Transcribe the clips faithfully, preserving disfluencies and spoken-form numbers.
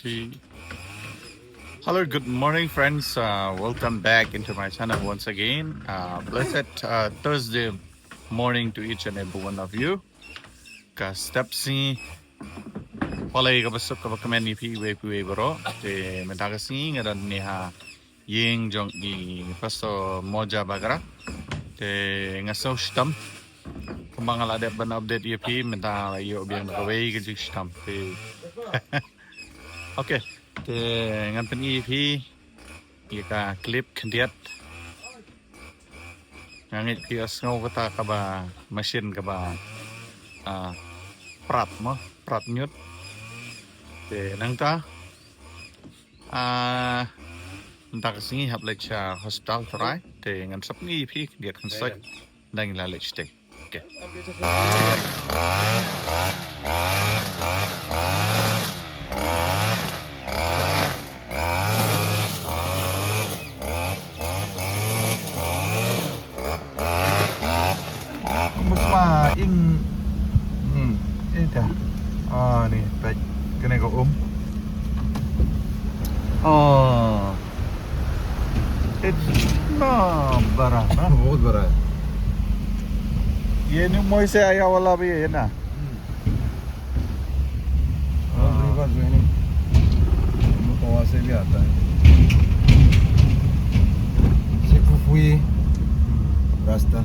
Hello, good morning, friends. Uh, welcome back into my channel once again. Uh, blessed uh, Thursday morning to each and every one of you. Ka step sngi, pale ka basuk ka bakmen ïa phi wei phi wei bro. Te mynta ka sngi nga don ne ha ïing jong i Pastor Moja Bagra. Te nga sngew shitom. Kumba nga la dep ban update ïa phi mynta la ïoh biang da kawei ka jingshitom. Te okay. Te ngan pyni ïa phi ïa ka clip khyndiat. Nga ngeit phi sngew kata kaba machine kaba ah, prat mo, prat ñiut. Te nangta ah, nta ka sngi hap leit sha hospital trai. Te ngan sa pyni ïa phi khyndiat khynsoit. Dang la leit shatei. Okay. Kumba sma ing. Hmm. Ita. Ah, ni, pek. Kena ko um. Oh. It's no bara, na? बहुत बड़ा है। ये न्यू मोई से आया वाला भी है ना? और रिवर जो है नहीं, वो तो वहाँ से भी आता है। Sipufuyi रास्ता।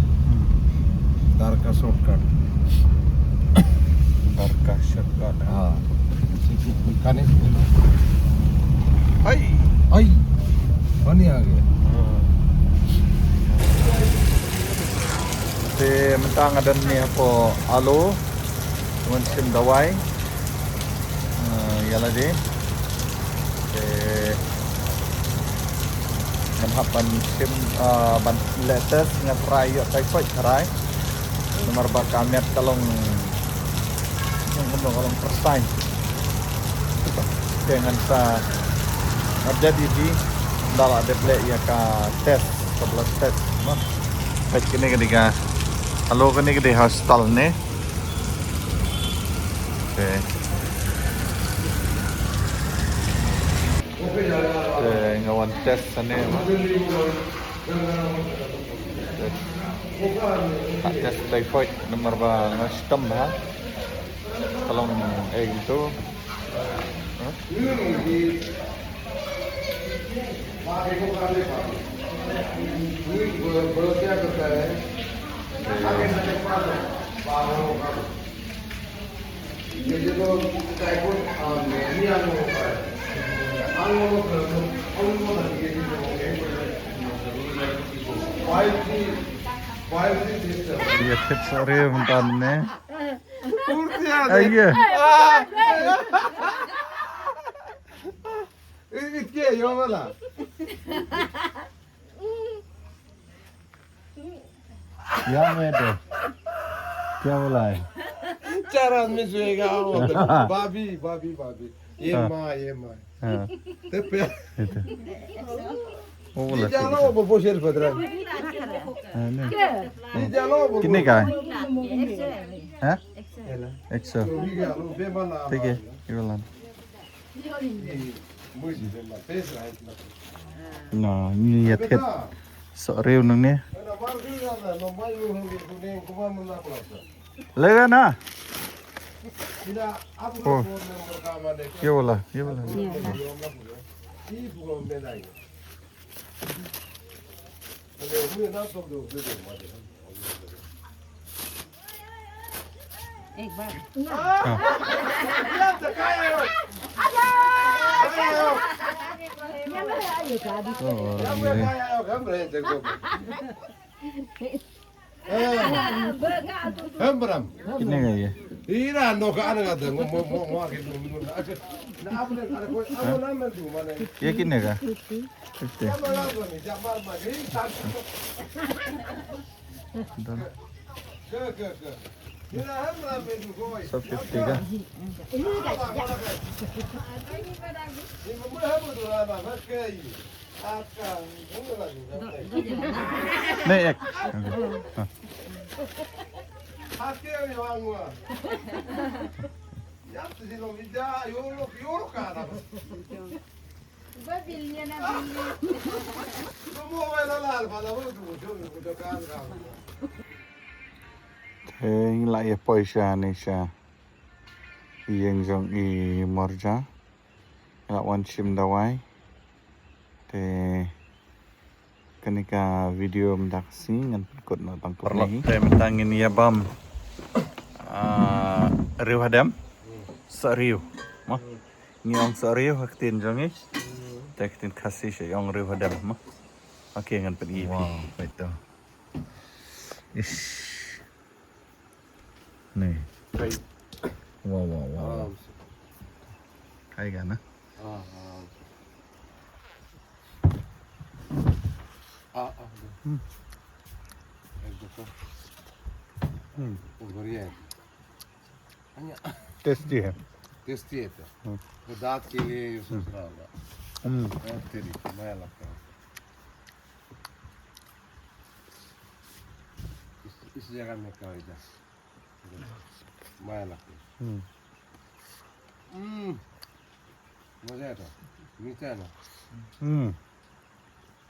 दारका शॉर्टकट। दारका शॉर्टकट। हाँ। Sipufuyi खाने। हाय। हाय। पानी आ गया। Te mynta nga don ne hapoh Alo. Wan shim dawai. Eh, ïa lade. Te ngan hap ban shim, eh, ban leh test, nga tharai ïoh typhoid tharai. Namar ba ka miat ka long, long kumno, ka long pyrshah. Te ngan sa update ïa phi ynda la dep leh ïa ka test, ka blood test mo. Peit kane ka dei ka, Alo, kane ka dei hospital ne. Okay. Te nga wan test hangne mo. Test. Hap test typhoid namar ba nga shitom bha. Ka long ei to. Huh? ये जो तो टाइफाइड, आ, में नहीं आने होता है। आने वाला प्रॉब्लम, आने वाला ये जो है, फाइव जी, फाइव जी सिस्टम। Ïa thied sohriw mynta ne. Kurti ade. Aiya. Ah. It, it ke yo wala. या मैं तो क्या बोला है? चार आदमी सोएगा वो। भाभी, भाभी, भाभी। ये हाँ। माँ, ये माँ। हाँ। तो पे- ये तो। वो बोला ये जानो, वो बोल शेर पदरा। हाँ, नहीं। ये जानो, वो कितने का है? हाँ? एक सौ। तो भी क्या, वो बेमाना ठीक है, ये वाला। Na, ngi ïa thied sohriw nangne. Lega na. Oh. Ye wala, ye wala. एक बार। हाँ। Hembram. कितने का ये? Ira no ka ana ngata ngo mo mo mo ke dum dum. Na abne ana ko ana na men du mane. ये कितने का? फिफ्टी। Done। सब फिफ्टी का। नहीं, एक। हाँ। Te ngi la ïa poi sha ne sha ïing jong i Morja. Ngi la wan shim dawai. Te kane ka video mynta ka sngi ngan pynkut noh tang kumne. Te mynta ngin ïa bam, ah, riewhadem. Soh riew. Mo. Ngi ong soh riew ha ktien jong ngi. Te ktien Khasi sha ong riewhadem mo. Okay, ngan pyni ïa phi. Wow, ito. Ish. Ni. Wow, wow, wow, wow. Khai ka na? Hmm. Hmm. बढ़िया है। टेस्टी है। टेस्टी है तो। हम्म। वो दांत के लिए यूज़ होता होगा। हम्म। बहुत तेरी, मजा लगता है। इस, इस जगह में खाओ इधर। मजा लगता है। हम्म। हम्म। मजा आता है। मीठा है ना? हम्म।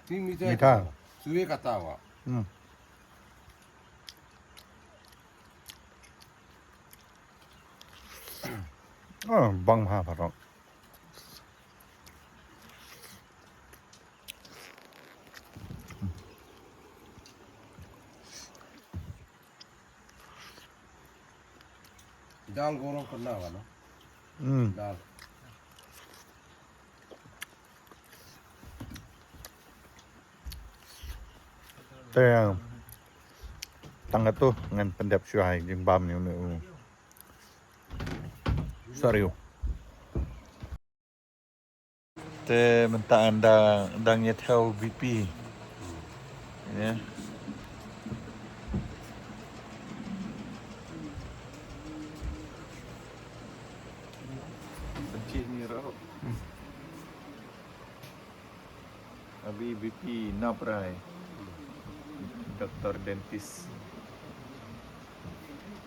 तीन मीठा है मीठा। तो। सूर्य का तावा। हम्म। Oh, bang ha parok. दाल गरम करना होगा ना? Hmm. दाल। Te tang katto ngan pyndep shuwa ïa ka jingbam ïa une u soh riew. Te mynta ngan da, dang ïa thew B P. Ïa. Abi B P nap rai. Doktor dentist.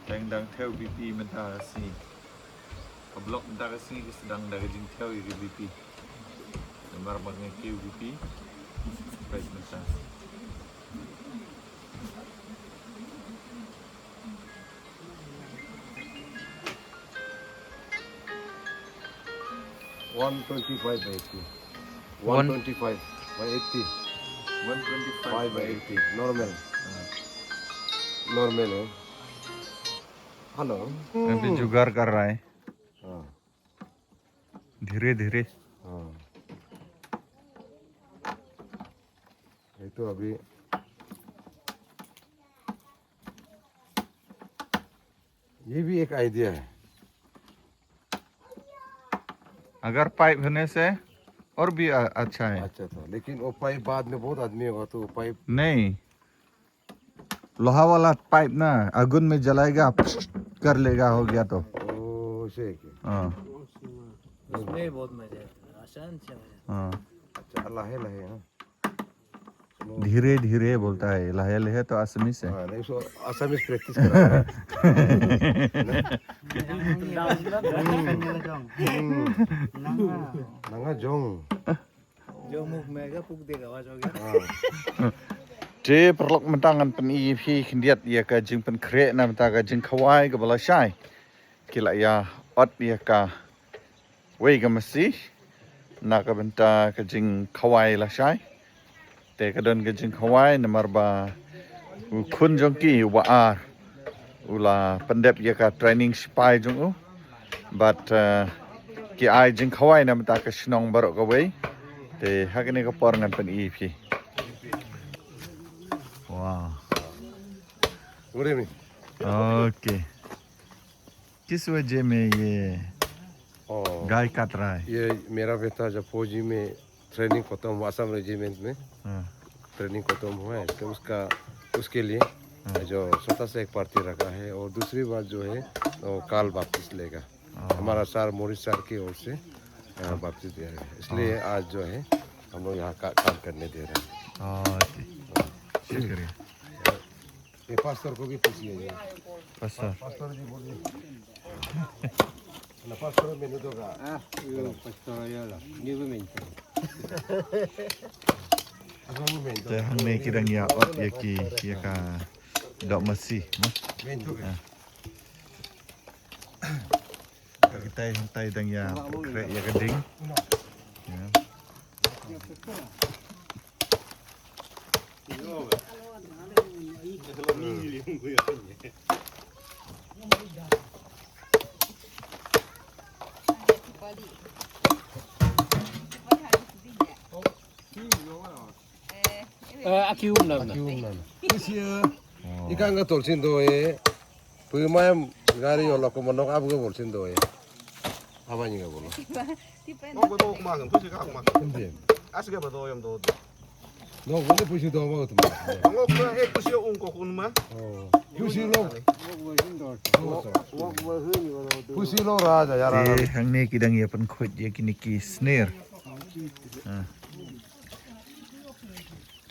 Tang dang thew B P mynta ka sngi. Ka block mynta ka sngi ka sdang da ka jingthew ïa ka B P. Namar ba nga kiew B P. Peit mynta. One twenty-five by eighty. One One twenty-five by eighty. One twenty-five by eighty. Normal. Hmm. Normal है। Hello। अभी जुगाड़ कर रहा है। हाँ। धीरे धीरे। हाँ। ये तो अभी ये भी एक आइडिया है। अगर पाइप होने से और भी अ-, अच्छा है। अच्छा था, लेकिन वो पाइप बाद में बहुत आदमी होगा तो वो पाइप नहीं, लोहा वाला पाइप ना, आगुन में जलाएगा, कर लेगा, हो गया तो। ओ, ऐसे है क्या? हाँ। उसमें बहुत मजा है, आसान से हो जाता है। हाँ। अच्छा, लाहे लाहे, हाँ। धीरे धीरे बोलता है, लाहे लाहे तो Assamese है। हाँ, नहीं, उसको Assamese practice करा रहा है। हम्म। हम्म। नंगा जोंग। जो मुख में आएगा, फूंक देगा, बस हो गया। हाँ। Te paralok, mynta ngan pyni ïa phi khyndiat ïa ka jingpynkhreh na bynta ka jingkhawai kaba lashai. Ki la ïa ot ïa kawei ka masi na ka bynta ka jingkhawai lashai. Te ka don ka jingkhawai namar ba u khun jong ki uba ar u la pyndep ïa ka training shipai jong u. Bad, eh, ki ai jingkhawai na bynta ka shnong baroh kawei. Te ha kane ka por ngan pyni ïa phi. Wow. Good evening। Okay। किस वजह में ये ओ, गाय काट रहा है? ये मेरा बेटा जब फौजी में ट्रेनिंग खत्म हुआ, असम रेजिमेंट में हाँ। ट्रेनिंग खत्म हुआ है, तो उसका, उसके लिए हाँ। जो छोटा सा एक पार्टी रखा है, और दूसरी बात जो है, वो काल बाप्तिस लेगा। हाँ। हमारा सर, मोरिस सर की ओर से, अ, बाप्तिस दिया है, इसलिए हाँ। आज जो है, हम लोग यहाँ का, काम करने दे रहे हैं। हाँ, ओके। शुक्रिया। ये पास्टर को भी पूछ लीजिए। पास्टर। पास्टर जी बोलिए। Na pastor men to ka. Ah, yo pastor ya la. Ni bu men. Aku men to. Te hangne ki dang ïa ot ïa ki ïa ka doh masi. Men to ka. Ka kitai hangtai dang ïa kre ïa ka ding. Ya. Eh, aki um nam na. Aki um nam. Kusia. Ikan ka tol sin do e. Pui mai gari yo lok ko manok ab ga bol sin do e. Apa ni ga bol? Tipa. Tipa. Ko ko ma kan, kusia ka ma kan. Hindi. As ga ba do yam do. No, ko de pusi do ma utma. Ngok ma e pusi ung ko kun ma. Oh. Pusi lo. Pusi lo raja ya raja. Eh, hangne ki dang ïa pynkhuid ïa kine ki snare. Ah.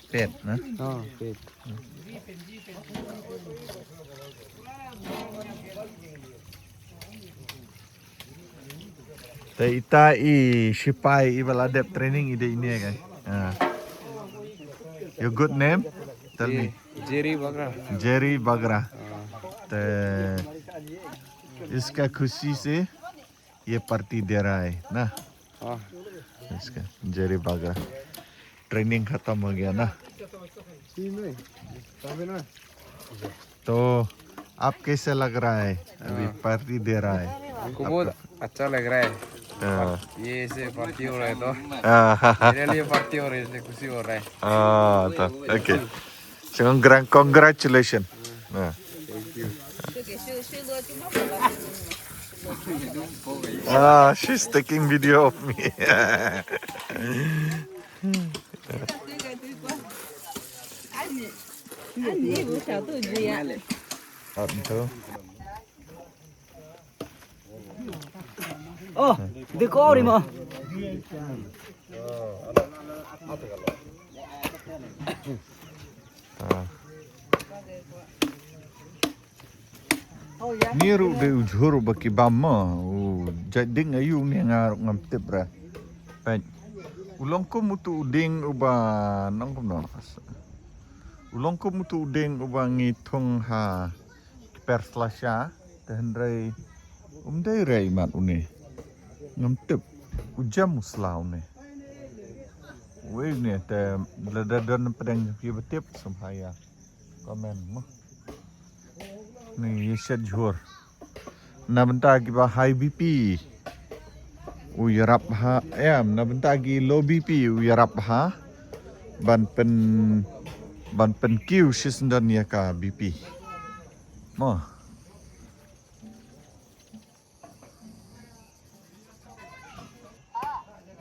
Pet na. Oh, pet. Te ita i sipai i ba la dep training i dei ine kan. Ah. Your good name? Tell me. Jerry Bagra. Jerry Bagra. Ah. Te iska khushi se ye party de raha hai na. Ah. Iska Jerry Bagra. Training khatam ho gaya na. Same hai. Same na. तो आप कैसे लग रहा है? अभी हाँ। पार्टी दे रहा है। हमको बहुत अच्छा लग रहा है। हाँ। ये ऐसे पार्टी हो रहा है तो हाँ। मेरे लिए पार्टी हो रहा है, इसलिए खुशी हो रहा है। हाँ, तो ओके। Congratulations. हाँ। Ah, she's taking video of me. Oh, dekori mo. Ah. Ni ruh de u jhur ba ki bam ma. U jait ding ayu ni nga ruh ngam tip re. Peit. U long kum utu u ding uba nang kum no. U long kum utu u ding uba ngi thung ha ki per slasha. Te hynrei um dei re imat une. Ngam tip. U jem u sla une. Wei une te lada don pdeng phi ba tip sum ha ïa. Comment mo. Ni ïa shet jhur. Na bynta kiba high B P. U ïarap ha, em, na bynta ki low B P u ïarap ha. Ban pyn, ban pynkiew shisyndon ïa ka B P. Mo.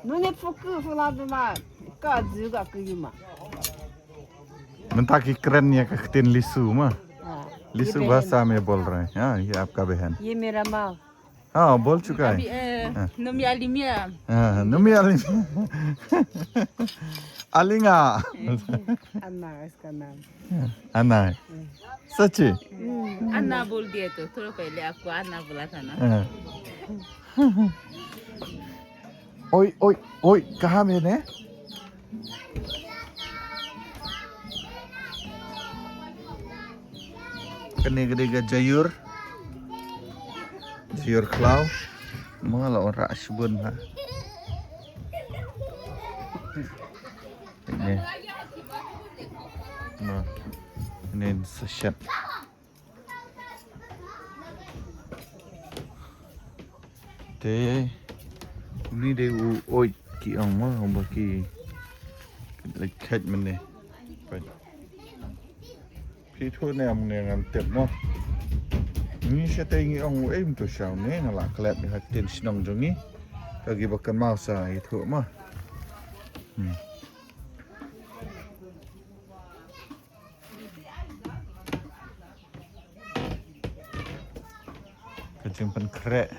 Nune phuku phula duma ka juga ke yuma. Mynta ki kren ïa ka ktien Lisu ma. हाँ, ये Lisu बहन। भाषा में बोल रहे हैं। हाँ, ये आपका बहन। ये मेरा माँ। हाँ, बोल चुका है। अभी, अ, हाँ। नोमिया लिमिया। हाँ, नोमिया लिमिया। Alinga। अन्ना इसका नाम। Anna. सच्ची? हम्म, अन्ना बोल दिए तो, थोड़ा पहले आपको अन्ना बोला था ना। हाँ। Oi, oi, oi, कहाँ में है? Kane ka dei ka jaiur. Jaiur khlaw. Ma la ora shibun ha. Ini. Nah. Ini sachet. Te uni dei u oit ki ong ma ba ki leit khet mynne. Phi thuh ne em ne ngam tip mo. Ngi shatei ngi ong u em to shaw ne nga la klet ne ha ktien shnong jong ngi. Ka ki ba kynmaw sa i thuh ma. Hmm. Ka jingpynkhreh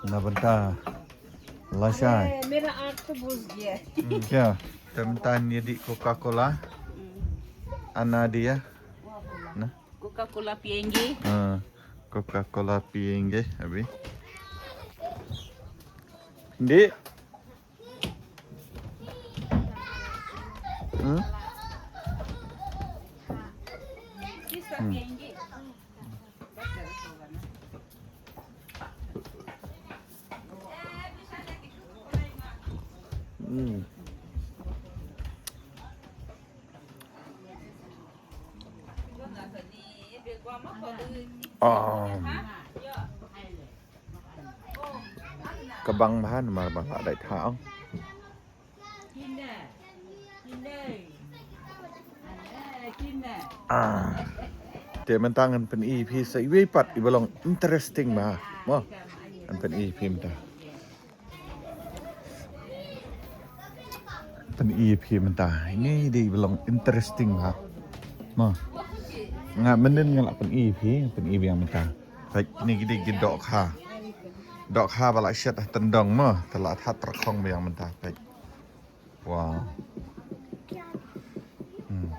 na bynta lashai. मेरा आँख तो बुझ गया। Hmm, kya? Te mynta ngi dih Coca-Cola. Hmm. Ana dia. Coca-Cola. Na? Coca-Cola pienge. Ah, Coca-Cola pienge, abhi. Hindi. Hmm? Hmm. Hmm. Ah. Ka bang bha namar ba la dei thaw. Ah. Te mynta ngan pyni phi sa iwei pat iba long interesting bha. Mo. Ngan pyni phi mynta. Pyni phi mynta. Ini dei ba long interesting bha. Mo. Nga mynnin nga la pyni phi, pyni biang mynta. Peit, kine ki dei ki dohkha. Dohkha ba la shet ha tyndong mo, te la thad tyrkhong biang mynta. Peit. Wow. Hmm.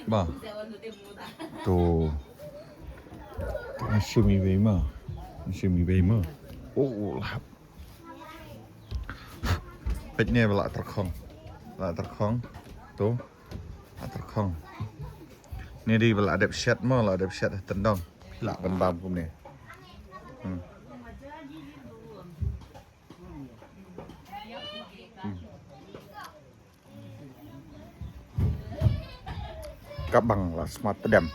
Ba. To. Ngan shim iwei mo. Ngan shim iwei mo. Oh, oh, lah. Peit ne ba la tyrkhong. La tyrkhong. To. La tyrkhong. Ne dei ba la dep shet mo, la dep shet ha tyndong. Phi lah ban bam kumne. Hmm. Hmm. Ka bang la smat tdem.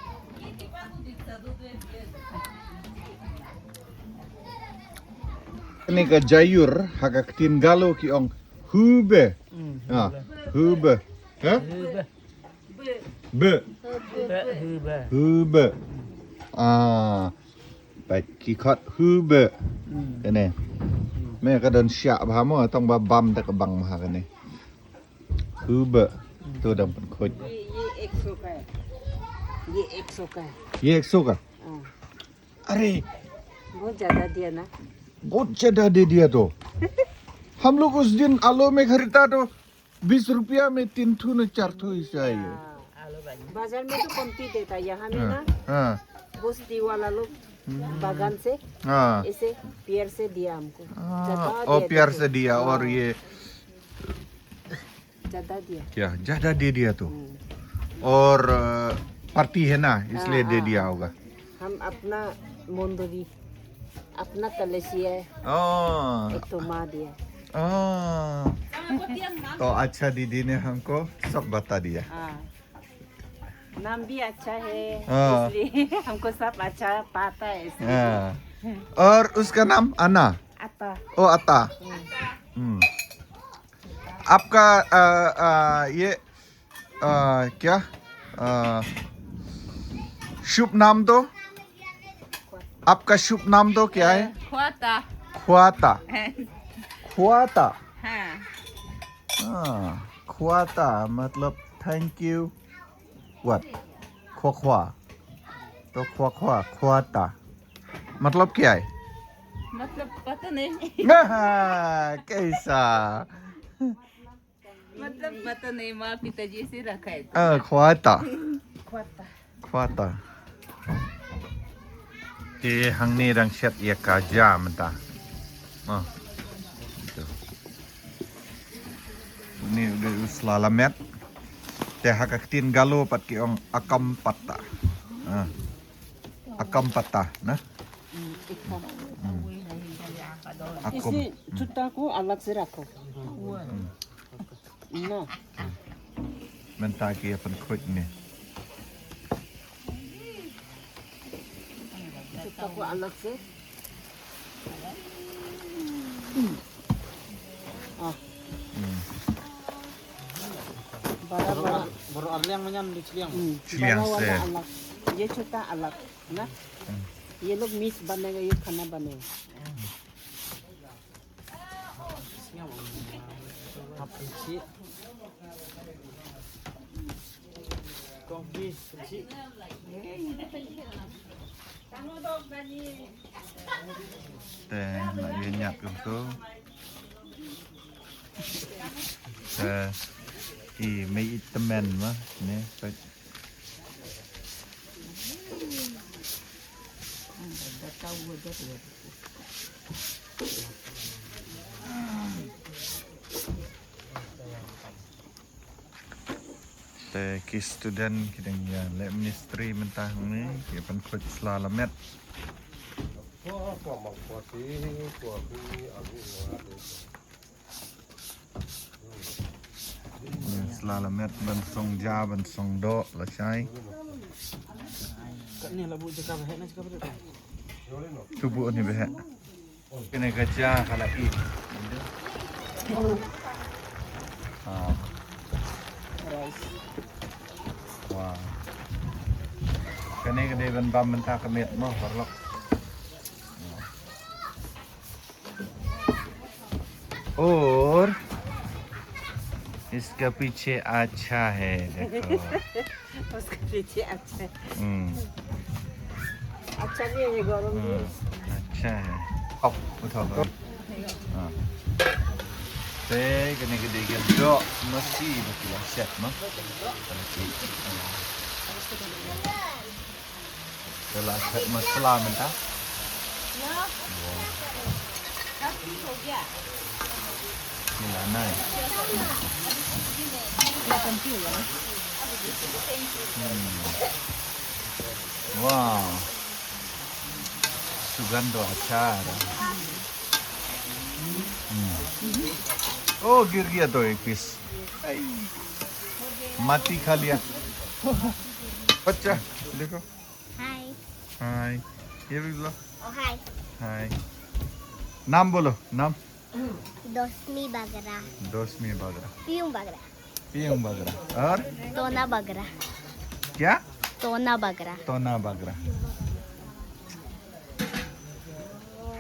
Ini ka jaiur, ha ka ktien Galo ki ong hube. Hmm, ha, hube. Hube. Ha? Hube. Be. Be, hube. Hube. Ah. Peit ki khot hube. Hmm. Kane. Hmm. Me ka don shah bha mo, tang ba bam da ka bang bha kane. Hube. Hmm. To dang pynkhuid. ये, ये एक सौ का है। ये एक सौ का है। ये एक सौ का? हाँ। अरे। बहुत ज्यादा दिया ना। बहुत ज्यादा दे दिया तो। हम लोग उस दिन आलू में खरीदा तो बीस रुपया में तीन ठो ना चार ठो ऐसा है ये। हाँ। बाजार में तो कमती देता है, यहाँ में हाँ, ना हाँ। बस्ती वाला लोग हम्म। बागान से हाँ। ऐसे पेड़ से दिया हमको। हाँ, ज्यादा और दिया प्यार तो से दिया हाँ। और ये ज्यादा दिया। क्या? ज्यादा दे दिया तो। हम्म। और, अ, पार्टी है ना, इसलिए हाँ, दे हाँ, दिया हाँ। होगा। हम अपना मोंदरी, अपना कलेसिया है। हाँ। एक तो माँ दिया। हाँ। तो अच्छा दीदी ने हमको सब बता दिया। हाँ। नाम भी अच्छा है, हाँ। इसलिए हमको सब अच्छा पाता है इसलिए। हाँ। और उसका नाम अना? आता। ओ, आता। हम्म। हम्म। आपका, अ, अ, ये, अ, क्या? अ, शुभ नाम तो? आपका शुभ नाम तो क्या है? ख्वाता। ख्वाता। ख्वाता। हाँ। हाँ, ख्वाता मतलब thank you। What? ख्वा ख्वा। तो ख्वा ख्वा, ख्वाता। मतलब क्या है? मतलब पता नहीं। कैसा? मतलब पता नहीं, माँ पिताजी से रखा है तो। Ah, ख्वाता। ख्वाता। ख्वाता। Te hangne dang shet ïa ka ja mynta. Ah. Ni u dei u sla lamet. Te ha ka ktien Galo pat ki ong akam pata. Ah. Akam pata, na? Hmm. Akum. इसे जूता को अलग से रखो। Hmm. ना। Mynta ki ïa pynkhuid ne. Jooh ka kwah anak se. Hmm. Ah. Hmm. Bada, bada. Baru arliang manyan di Chiliang. Hmm. Chiliang se. Bada wala alag. Ye chota alag. Na? Hmm. Ye log meat banega, ye khana banega. Te la ïa ñiad kumto. Te i mei i tymmen ma ne peit. Eh, ki student ki dang ïa leh ministry mynta hangne, ki pynkhuid sla lamet. Sla lamet ban song ja, ban song doh, lashai. Tubu ni beh. Kane ka ja ka la i. Ah. Wow. Kane ka dei ban bam mynta ka miet mo, paralok. और इसका पीछे अच्छा है, देखो। उसका पीछे अच्छा है। हम्म। अच्छा भी है, गरम भी है। हम्म, अच्छा है। अब उठाओ, उठाओ। हाँ। Te kane ka dei ka doh masi ba ki la shet, no? Te la shet masala mynta. Ni la nai. Hmm. Wow. Sugandh to acha hai. Hmm. Oh, गिर गया तो एक पीस. माटी खा लिया. बच्चा, देखो. हाय. हाय. ये भी लो. ओ, हाय. हाय. नाम बोलो, नाम. दोसमी बागरा. दोसमी बागरा. पीयूं बागरा. पीयूं बागरा. और? तोना बागरा. क्या? तोना बागरा. तोना बागरा.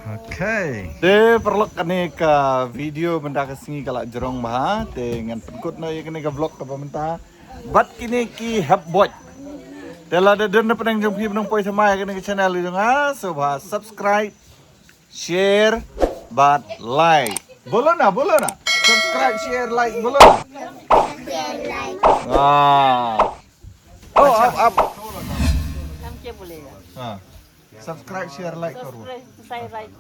Okay. Te paralok, kane ka video mynta ka sngi ka la jrong bha, te ngan pynkut noh ïa kane ka vlog kaba mynta. Bad kine ki hep bot. Te lada don na pdeng jong phi ba nang poi thymmai ïa kane ka channel jong nga, sngewbha subscribe, share bad like. Bolo na, bolo na. Subscribe, share, like, bolo na. Share, like. Ah. Oh, up, up. हम क्या बोलेगा? हाँ. Subscribe, share, like करो. Subscribe, share, like.